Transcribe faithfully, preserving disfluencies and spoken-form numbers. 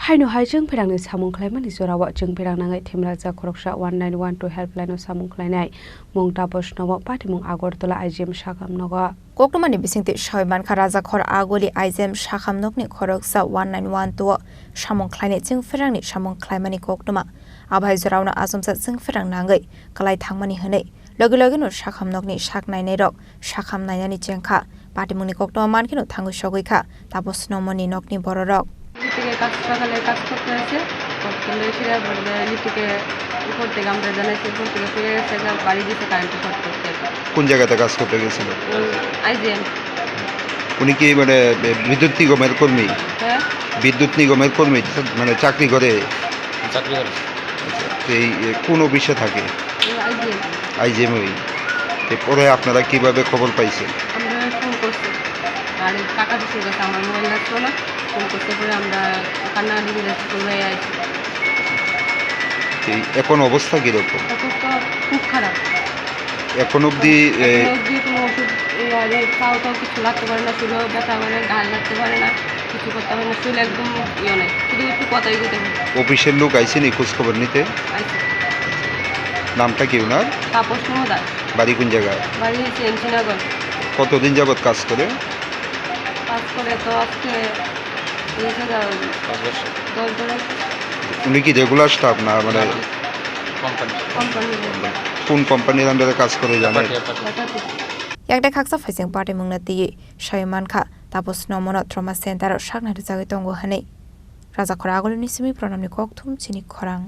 Haino hai chwng pherangni samung khlaimani jorao chwng pherang nangwi themrajak khoroksa one nine one two helpline-o samung khlainai mung Tapos Nomo, patimung Agartala I G M sakhamnogo. Koktwmani bisingtwi sawi mankha, Rajakhor Aguli I G M sakhamnokni khoroksa one nine one two-o samung khlainai chwng pherangni samung khlaimani koktwma. Abai joraono achomsa chwng pherang nangwi kwlai thangmani hwnwi logi logino sakhamnokni sak nainairok sakham nainani chengkha. Patimungni koktwma mankheno thangwi sogwi kha Tapos Nomoni nokni bororok. থেকে কাজ সকালে কাজ করতে আছে, করতে এসে বলবে লিপিকে উপর থেকে আমরা জানাইছি, উপর থেকে ফিরে গেছে, একটা বাড়ি দিতে কারেন্ট শর্ট করতে। কোন জায়গাতে কাজ করতে গেছিল? আইজিএম। উনি কি মানে বে-, বিদ্যুৎ নিগমের কর্মী? হ্যাঁ। বিদ্যুৎ নিগমের কর্মী, মানে চাকরি করে? চাকরি করে। আচ্ছা, তো এই, এ, কোন অফিসে থাকে? আইজিএম। আইজিএম ওই। তো পরে আপনারা কিভাবে খবর পাইছেন? আমরা ফোন করছি। আর এই কাকা শ্বশুর কাছে আমার মোবাইল আসলো না, ফোন করতে পরে আমরা কান্নাকাটি করে চলে আইছি। এই এখন অবস্থা কিরকম? অবস্থা খুব খারাপ। এখন অবধি, এ, এখন অবধি কোনো ওষুধ, এ, আর এ, খাওয়া দাওয়া কিছু লাগতে পারে না, শরীরেও ব্যথা করে, গায়ে লাগতে পারে না, কিছু করতে পারে না, শরীর একদম ইয়ে নেই, শুধু একটু কথাই কইতে পারে। অফিসের লোক আইসেনি খোঁজ খবর নিতে? আইসে। নামটা কি ওনার? তাপস কুমার দাস। বাড়ি কোন জায়গায়? বাড়ি হচ্ছে এমসি নগর। কতদিন যাবত কাজ করে? কাজ করে তো আজকে এই জায়গা পাঁচ বছর। দশ বছর। উনি কি রেগুলার স্টাফ না মানে? না, না। কোম্পানি। কোম্পানি। কোন কোম্পানির আন্ডারে কাজ করে জানেন? এপার্টি, এপার্টি। এপার্টি। Yakdai khaksa phaising patimungno twiwi sawi mankha, Tapos Nomono trauma center-o saknai rwjagwi tongo hwnwi. Rajakhor Agulini simi Pranamni kokthum chini khorang.